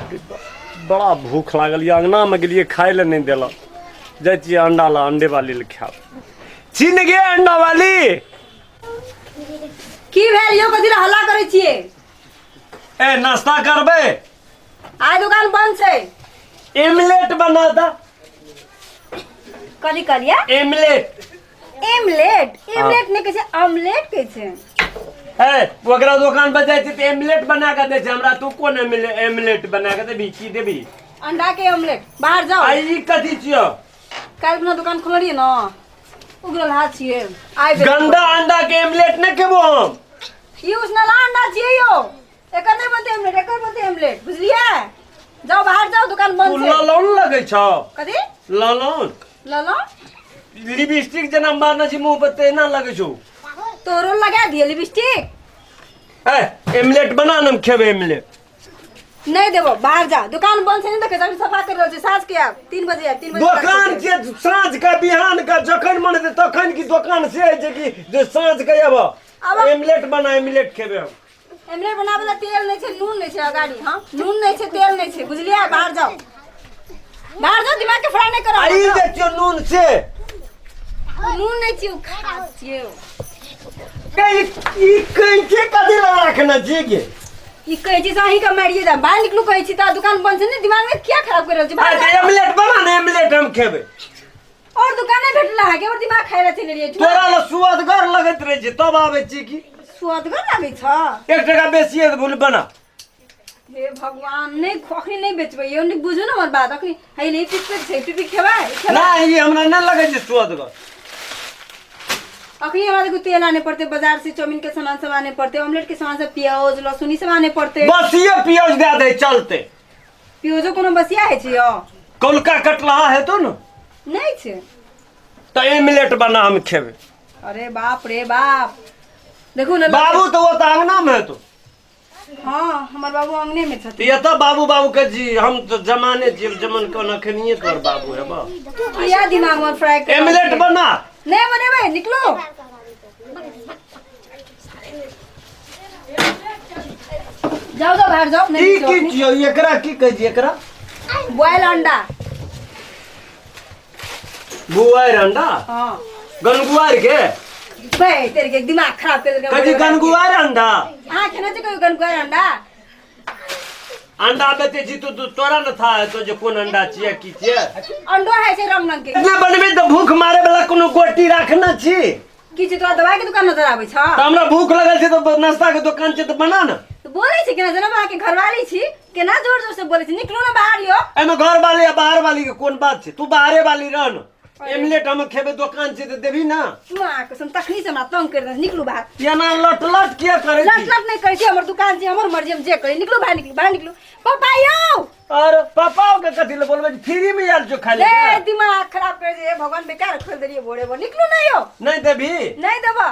बाप रे बाप, बड़ा भूख लागल यऽ। अङ्गनामे गेलियै खाय लए नहि देलक। जाइ छियै अंडा ला, अंडे वाली लए खायब। चिन्ह गे अंडा वाली। की भेल यौ? कथी लए हल्ला करै छियै? ए, नाश्ता करबै? आइ दुकान बंद छै। एमलेट बना दा। कथी कहलियै? एमलेट। एमलेट? एमलेट नहि कहै छै, ऑमलेट कहै छै। ए, ओकरा दोकान पर जाइ छै तऽ एमलेट बना कऽ दै छै। हमरा तू कोन एमलेट बना कऽ देबही? की देबही? अंडा के ऑमलेट। बाहर जाओ। आ ई कथी छियौ? काल्हि अपना दुकान खोललियै ने, उगरल हाथ छियै आइ बेर। गंदा अंडा के एमलेट नहि खेबो हम। ई उसनला अंडा छियै यौ, एकर नहि बनतै ऑमलेट, एकर बनतै ऑमलेट, बुझलियै? जाओ बाहर जाओ, दुकान तू बंद छै। ललौन लगै छौ। कथी? ललौन। ललौन? लिपस्टिक जेना मारने छी मुंह पर, तेना लगै छौ। तोरो लगा दिए लिपस्टिक। ए, एमलेट बना ने, हम खेबै एमलेट। नहीं देबो, बाहर जा, दुकान बंद छै। नहीं देखे अभी सफा कर रहल छी। साँझ के आब, 3 बजे आब, 3 बजे तक। दोकान के साँझ के बिहान के जखन मन हेतै तखन की दोकान से होइ छै कि जे साँझ के आब? आब- एमलेट बना, एमलेट खेबै हम। एमलेट बनाबे ला तेल नहीं छै, नून नहीं छै। अगाड़ी हाँ, नून नहीं छै, तेल नहीं छै, बुझलियै? बाहर जाओ, बाहर जाओ, दिमाग के फ्राई नहीं करो। आ ई देखियौ नून से। नून नहीं छियै, उ खास छियै। ई ई कैंची कथी लए राखने छी गे? ई कहै छी से अहीं के मारिए जाब। बाहर निकलू कहै छी तऽ, दुकान बंद छै ने। दिमाग में क्या खराब कर रहल छी? बाहर अच्छा जाओ। एमलेट बना ने, एमलेट हम खेबै। और दुकाने भेटला है के और दिमाग खाइ ला चलि रहियै? तोरा लए सुअदगर लगैत रहै छै तब आबै छी की। सुअदगर लागै छ? 1 टका बेसी है तऽ भूल बना। हे भगवान, नहीं अखनी नहीं बेचबै यौ, नहीं। बुझू ने हमर बात, अखनी है नहीं। पिक पिक छै, पिक खेबै? खेबै? नहि, ई हमरा नहि लगै छै सुअदगर। अखनी हमरा देखू, तेल आने पड़ते बाजार से, चाउमीन के सामान सब आने पड़ते, ऑमलेट के सामान सब, प्याज लहसुन ई सब आने पड़ते। बसिए प्याज दए दे, चलते। प्याजो कोनो बसिया है छै यौ? कौलका कटलहा हेतौ ने। नहीं छै। तऽ एमलेट बना, हम खेबै। अरे बाप रे बाप, देखू ने। बाबू तऽ ओ तऽ अंगना मे हेतौ। हाँ, हमर बाबू अंगने में छथिन। एतऽ बाबू बाबू के जी, हम तऽ जमाने जीव जमन कोना खेनिये तोहर बाबू है बा। किया दिमाग में फ्राई कर? एमलेट बना। नहीं बनेबै, निकलो। जाओ जाओ, बाहर जाओ। नहीं ई की बेचब। छियौ? एकरा की कहै छी एकरा? बॉयल अंडा। गुआर अंडा? हाँ। गनगुआर के? बे तेरे के दिमाग खराब कर देलकै। कथी गनगुआर अंडा? अहाँ खेने छी कहियो गनगुआर अंडा? अंडा बेचै छी तू, तू तोरा न था तो जे कोन अंडा छियै, की छियै। अंडो है छै रंग रंग के। नहि बनबै तऽ भूख मारे वाला कोनो गोटी राखने छी? की छै तोरा? दवाई के दुकान नजर आबै छ? तऽ हमरा भूख लगल छै तऽ नाश्ता के दोकान छै तऽ बना ने। तऽ बोलै छै केना, जेना हम अहाँके घरवाली छी, केना जोर जोर से बोलै छै। निकलू ने बाहर यौ। एहिमे घर वाली आ बाहर वाली के कोन बात छै? तू बाहरे वाली रह ने, एमलेट हम खेबै, दोकान छै तऽ देबही ना। माँ कसम, तखनी से हमरा तंग कर देलक। निकलू बाहर। एना लट लट किया करै लट छी? लट नहि करै छी, हमर दुकान छै, हमर मर्जी, हम जे करी। निकलू बाहर, निकलू बाहर, निकलू। पापा यौ। और पापा के कथी ले बोलबै? फ्री में आयल छौ खाय ले ले। दिमाग खराब कर दे भगवान, बेकार खोल देलियै भोरे भोर। निकलू ने यौ। नहीं देबही? नहीं देबा।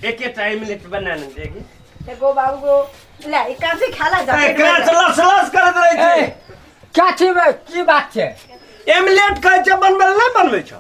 एके टा एमलेट बना ने देगी। एगो बाबू गो ले, ई काम से खाला जा। ए, क्राच लस लस करैत रहै ए, छै। क्या छी बे? की बात छै? एमलेट कहै छै बनबै लए, नहि बनबै छौ?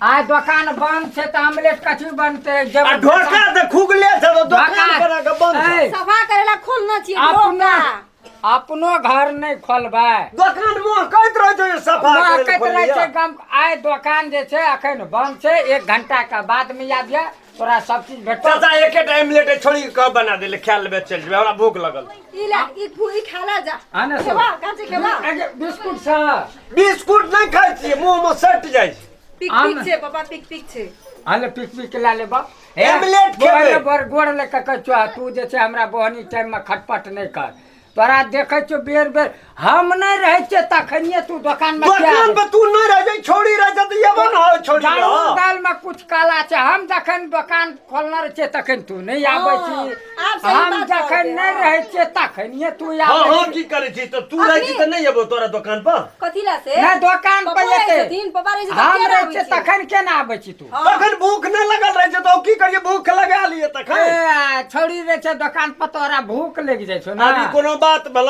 आइ दोकान बंद छै तऽ आमलेट कथी बनतै जब? आ ढोका तऽ खुगले छै तऽ दोकान ढोका- बना कऽ बंद छै। ए, सफा करेला खोलना छियै अपना ढोका। अपनो घर नहि खोलबै? दोकान महकैत रहै छै, सफा करै लए महकैत रहै छै। खोललियै। गम आइ दोकान जे छै अखन बंद छै, 1 घंटा के बाद में आबिये, तोरा सब चीज भेटत। चाचा, एकेटा एमलेट छोड़ी कऽ बना देले, खा लेबै, चलि जेबै, हमरा भूख लगल। ई ले, ई ई खाला जा। हाँ ने सब। खेबा? काचे खेबा? अगे, बिस्कुट सब। बिस्कुट नहि खाइ छियै, मुँह मे सटि जाइ छै। पिक आम। पिक छै पापा, पिक पिक छै। हले पिक पिक ला लेबा। एमलेट खेबै। बड़ गोड़ ले के कहै छियौ, तू जे छै हमरा बहनी टाइम में खटपट नहि कर। तोरा देखै छियौ बेर बेर, हम नहि रहै छियै तखनिये तू दोकान में किया दोकान आबै? पर तू नहि रहै छै, छोड़ी रहै छै तऽ एबो ने हो छोड़ी। दारू रह। दाल में कुछ काला छै। हम जखन दोकान खोलने रहै छियै तखन तू नहि आबै हाँ, छी। आब सही हम बात जखन कहलियै, नहि हाँ। रहै छियै तखनिये तू हाँ आबै हाँ छी। की करै छी तऽ? तू रहै छी तऽ नहि एबो तोरा दोकान पर? कथी ला से? नहि, दोकान पर पप्पो रहै एतै। छथिन, पप्पा रहै छै तऽ हम किया रहै आबै छियै छी? तखन केना आबै छी तू? हाँ। तखन भूख नहि लगल रहै छै तऽ की करियै? भूख लगा लियै तखन। ए, छौड़ी रहै छै दोकान पर तोरा भूख लागि जाइ छौ ने। आब ई कोनो बात भेल?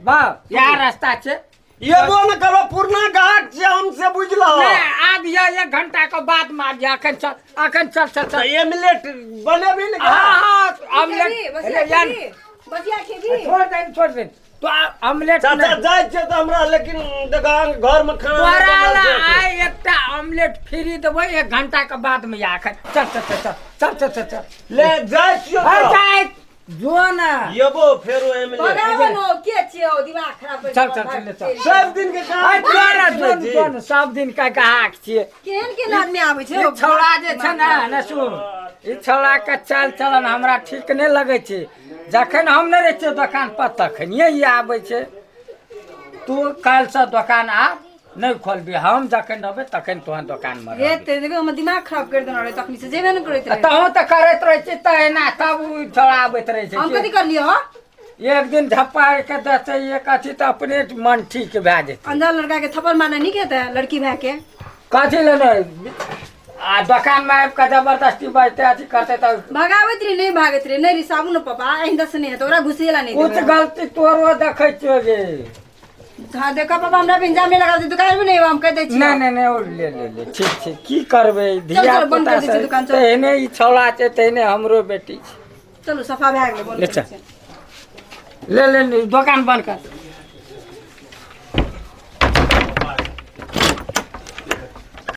वाह, इएह रास्ता छै। एबो ने करबो, पुरना गाहक छियै हम से, बुझलहो? नहि, आब यह 1 घंटा के बाद में आब अखन चल, अखन चल, चल चल। तऽ एमलेट बनेबही ने? हाँ हाँ खेबही? ऑमलेट। बसिया यार खेबही? बसिया खेबही? छोड़ दे, छोड़ दे। तो ऑमलेट चाचा नहि। जाइ छियै तऽ हमरा लेकिन देखो घर में खाना नहि तोरा बनल ला छै। आइ एकटा ऑमलेट फ्री देबै, एक घंटा के बाद में आ खा। चल चल चल चल चल चल चल चल। ले जाइ छियौ। अरे तऽ जाय जो ने। येबो फेरो एमले। भगाबो न, के छियै ओ दिमाग खराब कर। चल, चल, चल, चल। सब दिन के काम आइ जो ने, छी जो ने, जी। जो ने, सब दिन का ग्राहक छियै। केहन केहन आदमी आबै छै? ई छौड़ा जे छै ने, ने सुन, ई छौड़ा के चाल चलन हमरा ठीक नहि लगै छै। जखन हम नहि रहै छियै दोकान पर तखनिए ई आबै छै। तू काल्हिसँ दोकान आब नहि खोलबी, हम जखन रहबै तखन तोहन दोकानमे हे रहबी। ते देखो, हमर दिमाग खराब कर देने रहै, तखनी से जेबे नहि करैत रहै। तहूँ तऽ करैत रहै छी तऽ एना, तब ओ छौड़ा आबैत रहै हम छै। कथी करलियै हो? एक दिन झप्पा के देतै एक अथी तऽ अपने मन ठीक भए जेतै। अंधा लड़का के थप्पड़ मारना नीक हेतै लड़की भाय के? कथी लेने आ दोकानमे आबि कऽ जबरदस्ती बजतै, अथी करतै तऽ भगाबैत रही, नहि भागैत रही। नहि रिसाबू ने पापा, आइंदा से नहि हेतै, ओकरा घुसेला नहि कुछ देबै। गलती तोरो देखै छियौ गे। हाँ देखो पापा, हमरा पे इंजाम नहीं लगा दे, दुकान में नहीं हम कह दै छी। नहि नहि नहि, ओ ले ले ले, ठीक छै, की करबै धिया चल, बंद पुता कर दै छियै दुकान, चल। तेहने ई छौड़ा छै, तेहने हमरो बेटी छै। चलू, सफा भए गेलै, बंद ले करै चल। छियै। ले ले ले, दोकान बंद कर।